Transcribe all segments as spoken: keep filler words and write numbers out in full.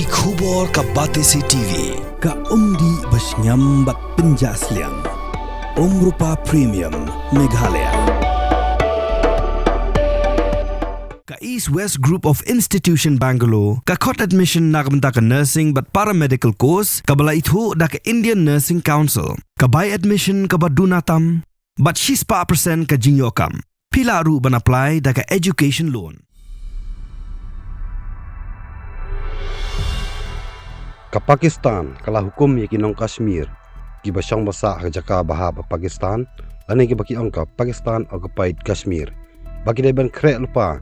Ki khubor ka Batesi T V, ka umdih ba shngiam bad pynjah sliang. Umrupa Premium, Meghalaya. Ka East West Group of Institution Bangalore, ka khot admission na ka bynta ka nursing bad paramedical course, kaba la ithuh da ka Indian Nursing Council, ka bai admission kaba duna tam, bad shispah percent ka jingïoh kam. Phi lah ruh ban apply da ka education loan. Ka Pakistan ka la hukum ïa ki nong Kashmir kiba shong ba sah ha ka jaka ba hap ha Pakistan, lane kiba ki ong ka Pakistan Occupied Kashmir, ba ki dei ban khreh lypa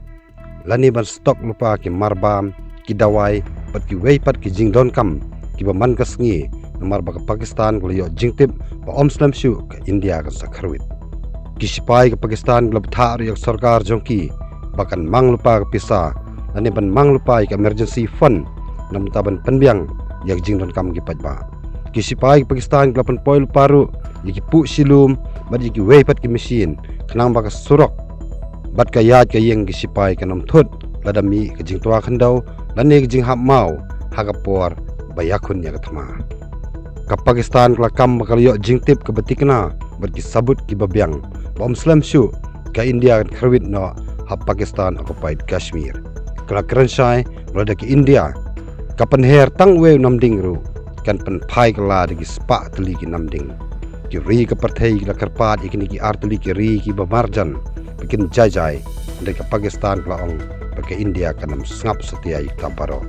lane ban stock lypa ki marbam, ki dawai bad kiwei pat ki jingdonkam kiba man ka sngi, namar ba ka Pakistan ka la ïoh jingtip ba ym slem shuh ka India kan sa kyrwit. Ki shipai ka Pakistan ka la bthah ruh ïa ka sorkar jong ki ba kan mang lypa ka pisa lane ban mang lypa ïa ka emergency fund namar ban pynbiang ïa ka jingdonkam ki paidbah. Ki shipai ka Pakistan ka la pynpoi lypa ruh ïa ki puh shilum bad ïa kiwei pat ki machine, khnang ba ka surok bad ka ïaid ka ïing ki shipai kan ym thut lada mih ka jingtwa khyndew lane ka jinghap maw ha ka por ba ïakhun ïa ka thma. Ka Pakistan ka la kam ba ka la ïoh jingtip kaba thikna bad ki sabut kiba biang ba ym slem shuh ka India kan kyrwit noh ha Pakistan Occupied Kashmir. Ka la kren shai ba lada ka India ka pynher tang uwei u namding ruh, kan pynphai kylla da ki spah tylli ki namding. Ki ri ka pyrthei ki la kyrpad ïa kine ki ar tylli ki ri kiba marjan ba kin jai jai, hynrei ka Pakistan ka la ong ba ka India kan ym sngap satia ïa kita baroh.